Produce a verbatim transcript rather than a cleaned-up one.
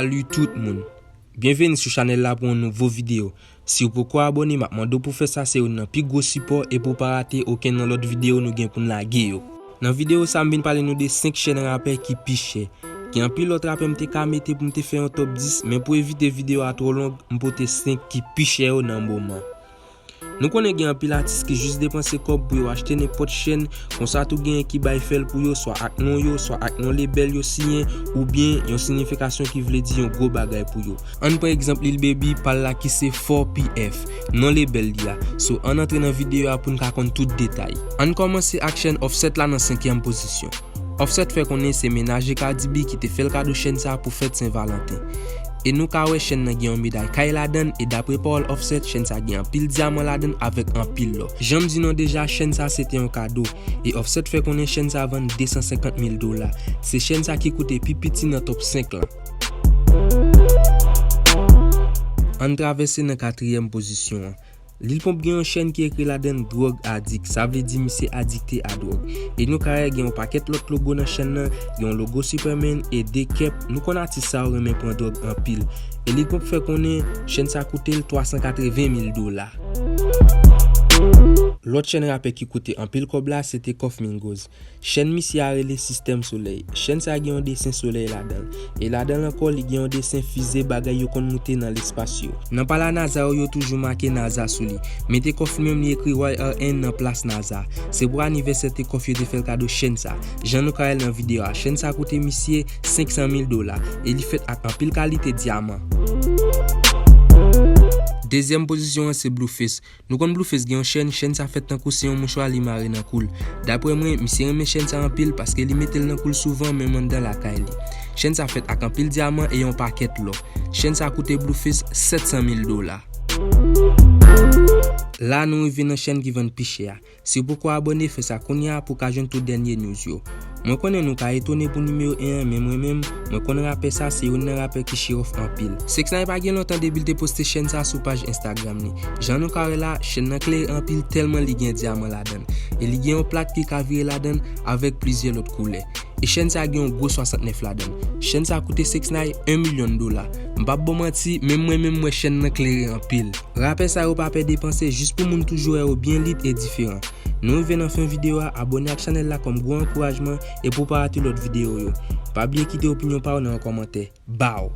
Salut tout moun. Byenveni sou chanèl la pou yon nouvo videyo. Si w poko abòne, m ap mande w pou fè sa, se youn nan pi gwo sipò e pou w pa rate okenn nan lòt videyo nou gen pou n lage yo. Nan videyo sa, m vin pale nou de senk chèn rapè ki pi chè. Gen anpil lòt rapè m te ka mete pou m te fè yon top dis, men pou evite videyo a twò long, m pote senk ki pi chè yo nan moman. Nou konnen gen anpil atis ki jis depanse kòb pou yo achte nenpòt chèn, konsa tou genyen ki bay fè l pou yo, swa ak non yo, swa ak non lebèl yo siyen, oubyen yon siyifikasyon ki vle di yon gwo bagay pou yo. Ann pran egzanp Lil Baby pa l la ki se four P F, non lebèl li a. So, ann antre nan videyo a pou n ka konn tout detay. Ann kòmanse ak chèn Offset la nan senkyèm pozisyon. Offset fè konnen se menaje Cardi B ki te fè l kado chèn sa pou fèt Sen Valanten. E nou ka wè chèn nan gen yon meday kay ladan l, e dapre pawòl Offset, chèn sa gen anpil dyaman ladan l avèk anpil lò. Jan m di nou deja, chèn sa se te yon kado, e Offset fè konnen chèn sa vann de san senkant mil dola. Se chèn sa ki koute pi piti nan top senk lan. Ann travèse nan katriyèm pozisyon an. Lil Pump gen yon chèn ki ekri ladan l Drug Addict, sa vle di misye adikte a dwòg. E nou ka wè gen yon pakèt lòt logo nan chèn nan, gen yon logo Superman e de kèp. Nou konn atis sa yo renmen pran dwòg anpil. E Lil Pump fè konnen chèn sa koute l twa san katreven mil dola. Lòt chèn rapè ki koute anpil kòb la, se te Kofmingos. Chèn misye a rele Sistèm Solèy. Chèn sa gen yon desen solèy ladan l. E ladan l ankò, li gen yon desen fize bagay yo konn moute nan lespas yo. Nan pala NASA yo, yo toujou make NASA sou li. Men Takeoff li menm, li ekri Y R N nan plas NASA. Se pou anivèsè Takeoff yo te fè l kado chèn sa. Jan nou ka wè l nan videyo a, chèn sa koute misye senk san mil dola. E li fèt ak anpil kalite dyaman. Dezyèm pozisyon an se Blueface. Nou konn Blueface gen yon chèn, chèn sa fèt tankou se yon mouchwa li mare nan kou l. Daprè mwen, misye renmen chèn sa anpil paske li mete l nan kou l souvan, menm anndan lakay li. Chèn sa fèt ak anpil dyaman e yon pakèt lò. Chèn sa koute Blueface sèt san mil dola. La, nou rive nan chèn ki vann pi chè a. Si w poko abòne, fè sa kounye a pou w ka jwenn tout dènye news yo. Mwen konnen nou ka etone pou nimewo en an, men mwen menm, mwen konn rapè sa, se youn nan rapè ki show off anpil. Six nine pa gen lontan depi l te poste chèn sa sou paj Instagram li. Jan nou ka wè la, chèn nan klere anpil tèlman li gen dyaman ladan l. E li gen yon plak ki ka vire ladan l avèk plizyè lòt koulè. E chèn sa gen yon gwo swasantnèf ladan l. Chèn sa koute Six nine yon milyon dola. M p ap ba w manti, menm mwen menm m wè chèn nan klere anpil. Rapè sa yo pa pè depanse jis pou moun toujou wè yo byen lit e diferan. Nou rive nan fen videyo a, abòne ak chanèl la kòm gwo ankourajman e pou w pa rate lòt videyo yo. Pa bliye kite opinyon pa w nan yon kòmantè. Bow!